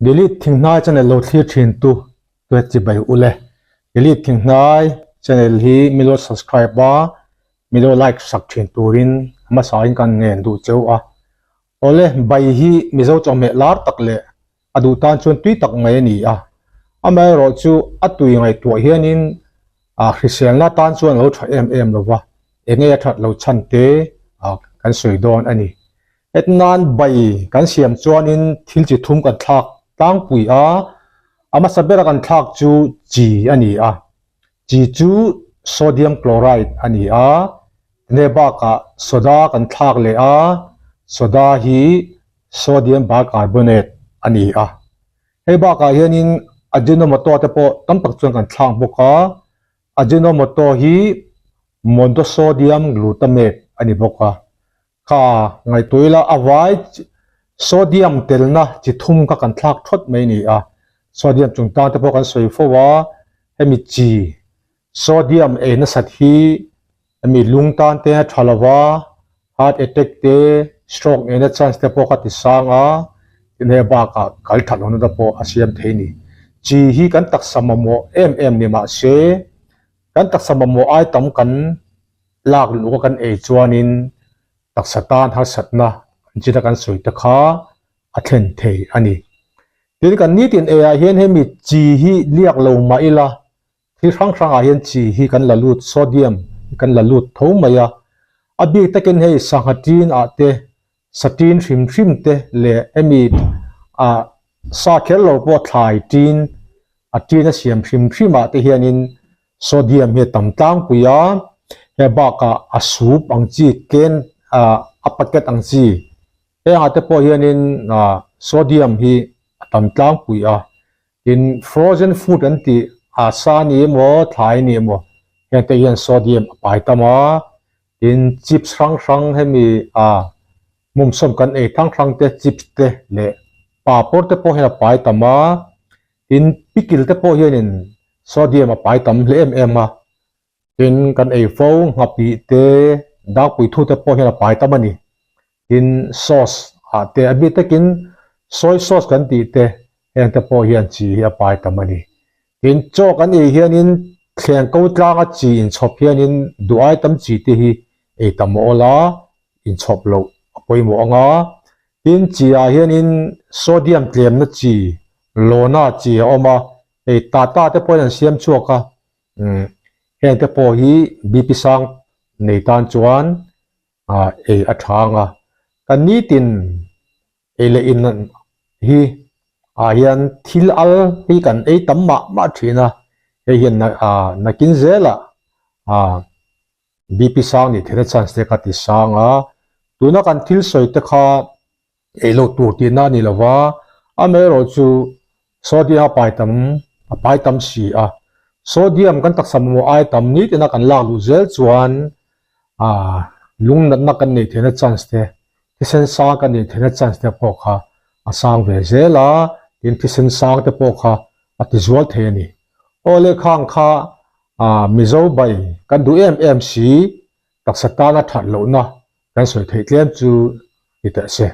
Delete Thinghnai channel lo thlir thin tu tuet chibai ule. Delete Thinghnai channel hi milo subscribe a, milo like sak thin turin hmasa in kan ngen duh cheu a. Awle, bai hi Mizo chawhmeh lar tak leh a duh tan chuan tui tak mai a ni a. Amaherawh chu a tui ngaihtuah hianin a hriselna tan chuan a lo tha em em lova, enge a that lo chhan te kan sawi dawn a ni. Hetnan bai kan siam chuanin thil chi thum kan thlak tlangpui a, a hmasa bera kan thlak chu chi a ni a. Chi chu sodium chloride a ni a, tine bakah soda kan thlak leh a, soda hi sodium bicarbonate a ni a. Hei bakah hianin ajinomoto te pawh tam tak chuan kan thlak bawk a, ajinomoto hi monosodium glutamate a ni bawk a. Kha ngaihtuah ila a vai sodium telna chi thum kha kan thlak thawt mai a ni a, sodium chungtang te pawh kan sawi fo a, hemi chi sodium ei nasat hi hemi lung tan te a tha lo va, heart attack te, stroke neihna chance te pawh kha ti sang a, tin hei bakah kal that lohna te pawh a siam thei a ni. Chi hi kan taksa mamawh em em ni mahse kan taksa mamawh ai tam kan lak luh a kan ei chuanin taksa tan harsatna an chita kan sawi te kha a thlen thei a ni. Tin kan nitin ei ah hian hemi chi hi liak lo mah ila thil hrang hrang ah hian chi hi kan la lut sodium hi kan la lut tho mai a, a bik takin hei sangha tin ah te satin hrim hrim te leh hemi ah sa kher lo pawh thlai tin a tin a siam hrim hrim ah te hianin Sodium hi a tam tlangpui a, he bakah a soup ang chi ken ah a packet ang chi hengah te pawh hianin ah sodium hi a tam tlangpui a, tin frozen food an tih ah sa ni emaw thlai ni emaw heng te hian sodium a pai tam a, tin chips hrang hrang hemi ah hmumsawm kan ei hrang hrang te chips te leh papawr te pawh hian a pai tam a. Tin, pickle te pawh hianin sodium a pai tam hle em em a, tin kan ei fo nghapih te, dakpui thu te pawh hian a pai tam a ni. Tin, sauce ah te a bik takin soy sauce kan tih te heng te pawh hian chi hi a pai tam a ni. Tin, chaw kan ei hianin thleng ko tlanga chi inchhawp hianin duh ai tam chi te hi ei tam a awl a, inchhawp loh a pawimawh ang a. Tin, chi ah hianin sodium tlemna chi Lawna chi a awm a, hei Tata te pawhin an siam chhuak a, umm heng te pawh hi BP sang nei tan chuan ah ei a tha ang a, kan nitin ei leh in hi ah hian thil al hi kan ei tam mah mah thin a, hei hian ah nakin zelah ah BP sang nih theihna chance te kha ti sang a, tuna kan thil sawi te kha ei loh tur tihna a ni lo va, amaherawh chu sodium a pai tam a pai tam si a, sodium kan taksa mamawh ai tam nitina kan lak luh zel chuan ah lung natna kan neih theihna chance te, thisen sang kan neih theihna chance te pawh kha a sang ve zel a, tin thisen sang te pawh kha a ti zual thei a ni. Aw lehkhang kha ah Mizo bai kan duh em em si taksa tana that lohna kan sawi theih tlem chu ni teh se.